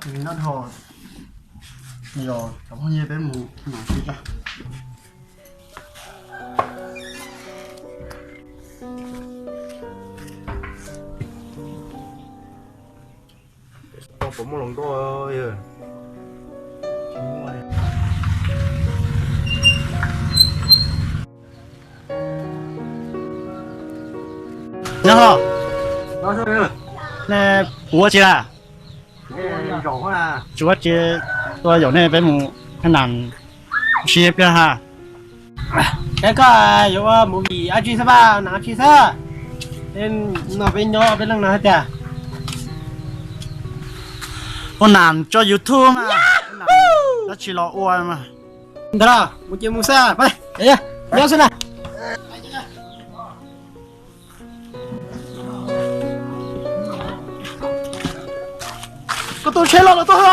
Nyob dhau, yog cov phooj ywg peb mus no tsis tau. Puas muaj hluas nkauj? Nyob, ne, puas tsis a? Tsis ua tsi, tuaj yaum nej peb mus khab nam sib pliag ha. Koj yuav ua movie ab tsi xwb, nam ab tsi xwb? No peb nyob peb leej no hais tias ua nam tso YouTube mas, dab tsi los ua mas. Ntawd los mus ces mus xwb, nyob xwb na. Koj tus tsheb loj los tuaj.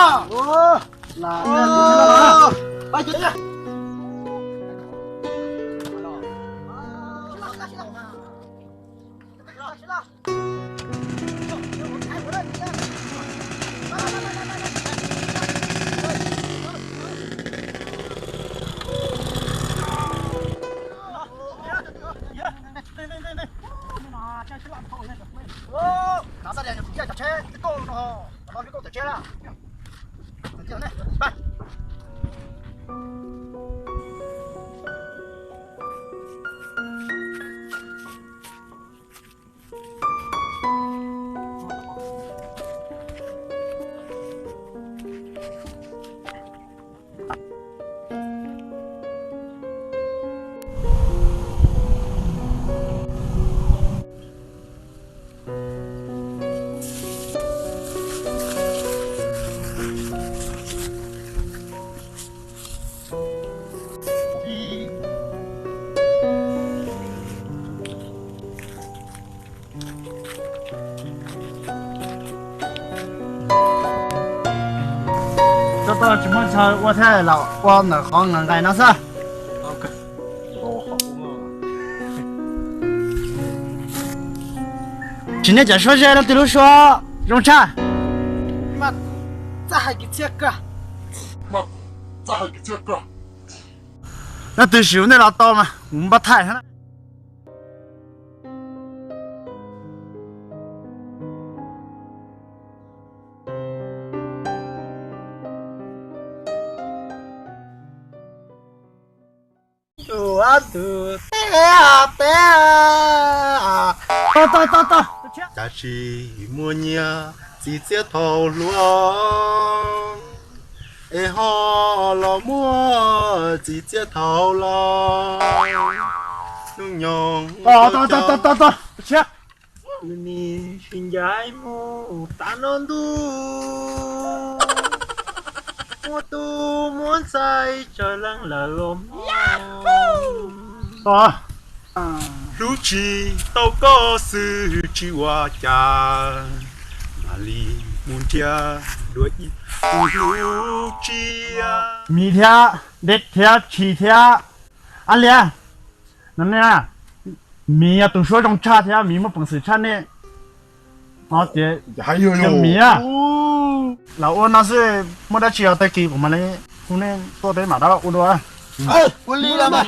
Tsis muaj chaw ua thiab los ua ntawm qhov nqaim nqaim no xwb. Tsis nej cov suab zeb leej twg lub suab zoo tshaj. Leej twg sim ua ntej los tau mas kuv npaj thaij na. Tus tus teb teb, tau tau tau tau. Tab sis muaj nyiaj txiv txiaj thaum hluas, es ho los muaj txiv txiaj thaum laus. Hnub nyoog tau tau tau tau tau. Wb nim sib ncaim mus tas no ntuj, muaj tub muaj ntxhais tsawg leej lawm los mas. Hlub tsis tau koj xwb tsis ua cas, mam li mus nrhiav dua ib tug hlub tsis. Miv thiab Deb thiab Tshis thiab Ab Liab, no ne, Miv yog tus suab zoo tshaj thiab Miv muaj peev xwm tshaj nej. Ces yog Miv, los ua no xwb, muaj dab tsi os tag kis kuv mam li hu nej tuaj peb mam rov ua dua. Ua li los mas.